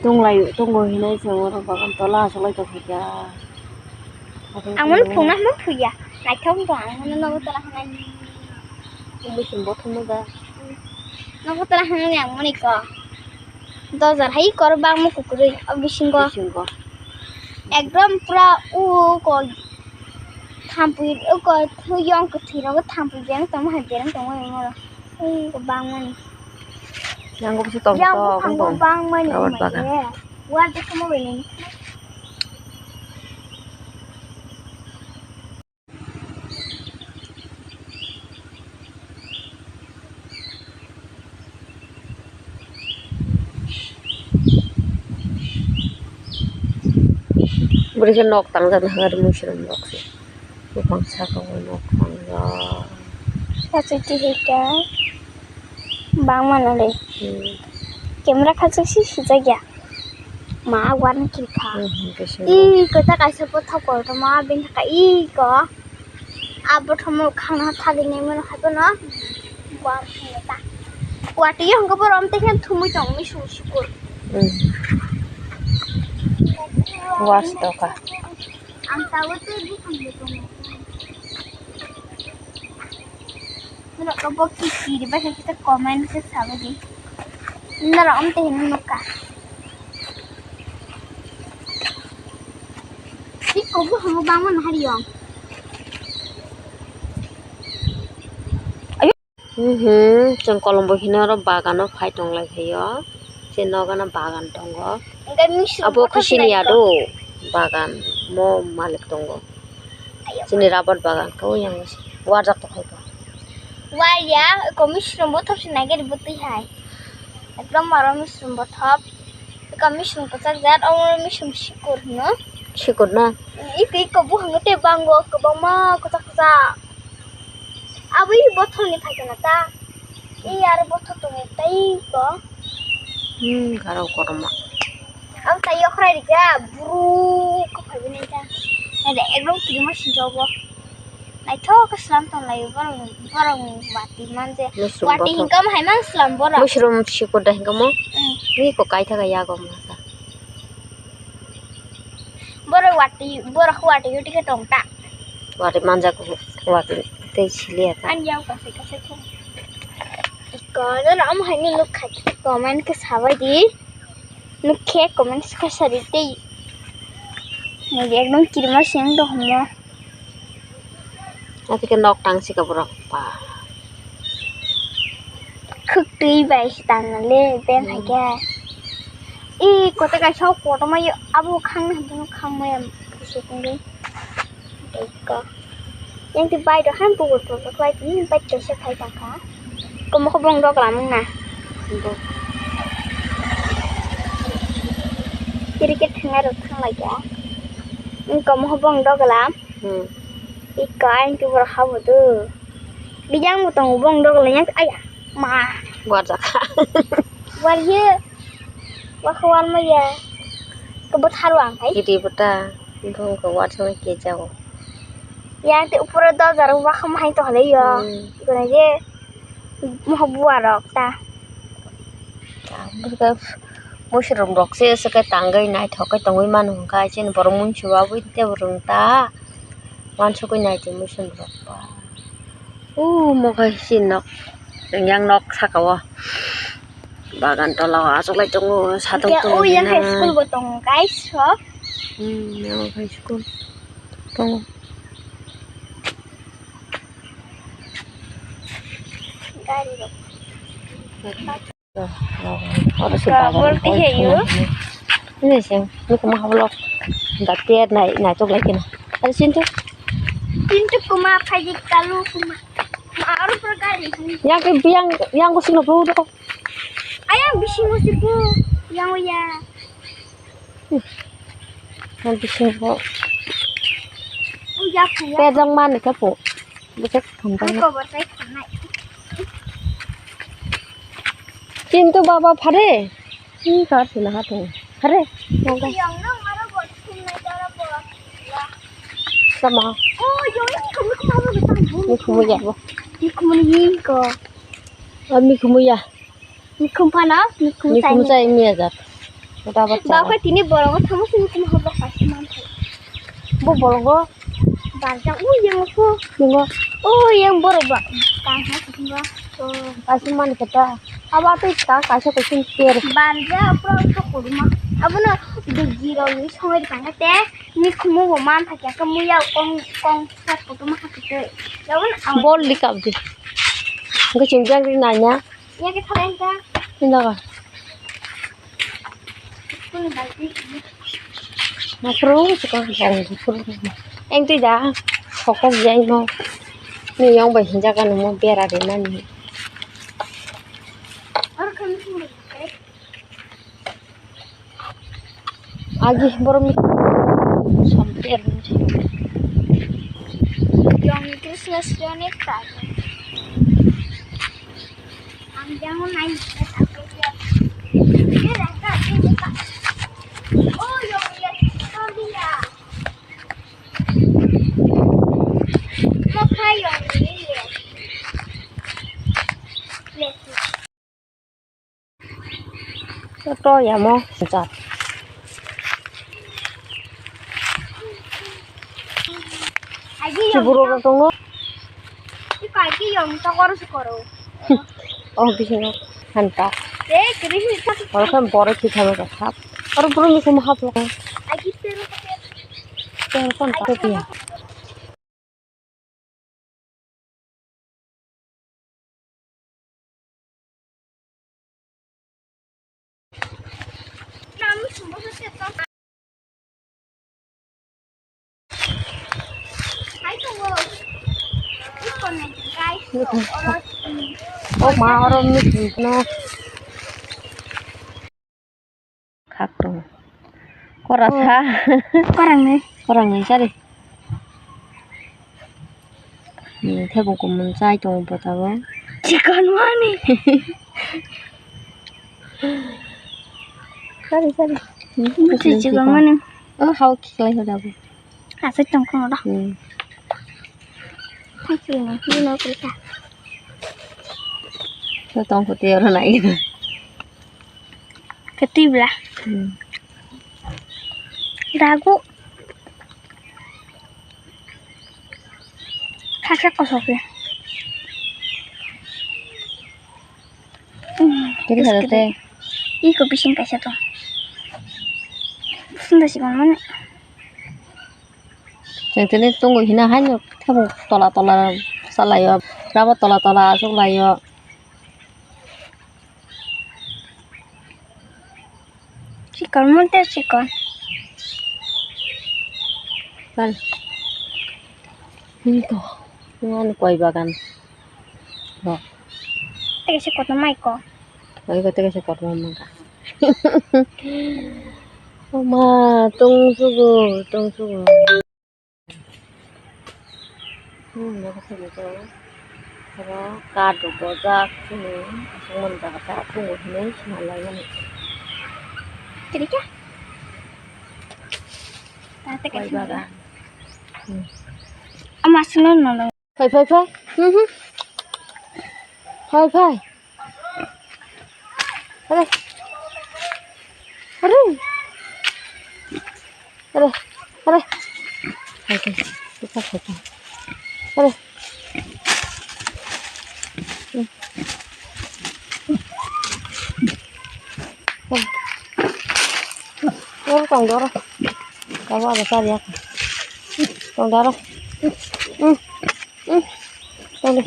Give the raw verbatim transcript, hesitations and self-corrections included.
Tonglai, tongo hinwi chwng oro bagan tola achuklai tongkha kha. Ang mano phunukna hwnba phuya. Naithok wng tong ang mano nogo tola hwnwi. Bisingo thumui da. Nogo tola hwnwi ang mani ko. Dojar hai kor bangma kukurwi o bisingo. Bisingo. Ekdom pura o ko thampui o ko yong kwthwi rogo thampui bereng tongma hai bereng tongma hai moro. Ei, kwbangmani. Yang bwswk tok tok wng tong. Yang bwkhang kwbangmani rubber bagan. Wa de komo bini. Bwrwi khe nok tangjaknai hwnkhai muisrom rok se. Buphang saka o nok tang ya. Kaisa tihika bangma nw de. Hmm. Camera khachuk si sijak ya. Ma wan kiri kha. Hmm, hmm, kaisa. Ih, kota kaisa bothop kotorma bini kha ih ko. A bothop mo khangna thagwi nai mano hai bono. Wan kiri ta. Watwi hwnka borom te khe thumui tong mi su sukur. Hmm. Was to ka. Ang tabuk tei buphang bo tongo. Norok bo kiki riba khe kita comment khe sabai di. Norok amte hino nukha. Iko buphang bo bangma nahari yong. Mhm, chwng kolombo hino oro bagano phai tonglai phaio. Chini nogano bagan tongo. Abo khe sini ado bagan mo malik tongo. Chini rabar bagan khe oyang warjak tongkha. Waya, eko misrung bothop se naiger bo twi hai. Ekdom aro misrung bothop. Eko misrung kwchak jat, omo misrung sikur hino. Sikur na? Iko iko buhango tei bango kwbangma kwchak kwchak. Aboni bothorni phaikhe na ta. Ei aro bothor tongwi tei ko. Hmm, garo kotorma. Ang tai yokrai rikha, buru ko phaibini ta. Nede ekdom kirima sinjo bo. Naithok khe slam tong laio borok, borok watwi manje. Watwi hinkhe omo hai mang slam borok. Mushroom sikur da hinkhe omo. Hmm. Ni ko kaitha ka yago masa. Borok watwi, borok watwi o tike tong ta. Watwi manjak, watwi tei sili ya ta. Ani yago kasai kasai thung. Iko, jono omo hai ni nuk khai comment khe sabai di. Nuk khe comment khe sari tei. Nai di ekdom kirima seng tong mo. Ati khe nok tang sika borok pa. Khwktwi bai se tang le ben hai khe. Ih, kote kaisa o kotorma yo, abo khang na hwnkheno khang maya se tongwi. Tei ko. Yang ti bai do han bugo to to klai tini bai kaisa phai tang kha. Komo khe bong dok lam wng na. Bo. Cricket thwngna rok thang lai kha. Wng komo khe bong dok lam. Hmm. Ika ang tu borok habo do. Bijang bo tongo bong dok lai yang aya. Ma. Warjak kha. War ye. Wa khawal ma ya. Ko bo tharo ang hai. Kiri bota. Bong ko warjak ke jago. Yang te upor do jar wa kham hai to hale yo. Hmm. Gona ye. Moha bua rok ta. Bwswk muisrom rok se se khe tangwi naithok khe tongwi mano hwnkha chini borok muisu abui tei borok ta wansugwi nai twi muisrom rok ba. O mo khe chini nok yang nok saka o bagan tola o achuklai tongo satung tongo yang hai school bo tongo guys rok. Hmm, yang hai school tongo. Oro se bagan. Ini sing, ini kuma hablok. Gatir nai, nai tok lagi na. Ada sintu. Sintu kuma kaji kalu kuma. Ma aro per gari. Yang ke biang, yang ko sino bro dok. Ayang bisi musi bro. Yang ya. Yang bisi bro. Oh ya ya. Pejang mana kapo. Bwswk thumjaknai. Ang kobor pai thangnai. Kintu baba phare. Hi kar sina ha thung. Phare. Yang nang mara bor thumnai dara bor. Sama. Oh, yo ni khum khum ha bor tang. Ni khum ya bo. Ni khum ni ko. Ami khum ya. Mikhum phano, mikhum mikhum chai. Chai miya jak. Ba khe tini borok thangma sini kuma hobok kaisa man thai. Bo borok bo barjak u yang ko. Ningo. O yang borok ba. Kaisa sini. O kaisa man khe ta. Abo tei ta kaisa kaisa ter. Barjak pro to kurma. Abono digi rok ni songwi tang te. Ni khumu bo man thakya khe muya kong kong sa kutu ma hakhe. Jabon ang. Bol likap di. Engko chwng jang ri nanya. Ya ke thalen ta. Indaga. Mafru sikon bong bufru. Eng twi da. Hokok jai mo. Ni yong bai hinjaga nung mo bera de mani. Agi borok mi samper. Yong Christmas yone ta. Ang jangan naik. Oh, yong ya. Sorry ya. Mokha yong ya. Let's go. To yamo jat. Chiburo rok tongo. Kaiki yong tokoro sikoro. Oh, bisingo hanta. Eh, kiri. Oro khe borok thwi thangma rok hap. Oro borok ni thangma hap rok. Aji pero. Pero kon ta piya. Oh, ma, oro meeting no. Khak tongo. Kora sa. Korang ni. Korang ni sari. Hmm, thebung kumun chai tongo botabo. Chikon mani. Sari, sari. Hmm, chikon mani. Oh, hao khiklai ho dabo. Asai tong kono da. Hmm. Hai sini, ni no kita. Tong ko te oro nai. Ketui bla. Hmm. Dagu. Khaksa kosok ya. Hmm. Jadi terus kada kita teh. Iko bising kaisa to. Sunda si mana? Chwng tini tongo hina haino thebo tola tola salaio, rabo tola tola achuk laio. Chikon monte chikon. Bal. Hinto. Ngan koi bagan. Bo. Tege chikon mai ko. Oi, kete kese kotor mangka. Oma, tong sugo, tong sugo. Hmm, nokha sini to. Oro kato bojak sini, aswk man jaga ta tongo hinwi swnam laimani. Tiri kya? Tate koi kese bagan. Hmm. Ama sino nono. Phai, phai, phai. Mhm. Phai, phai. Are. Are. Are. Are. Phai, phai. Phai, phai, phai. Are. Hmm. Oro tong doro. Kabo abo chari ya. Tong doro. Hmm. Hmm. Tong de.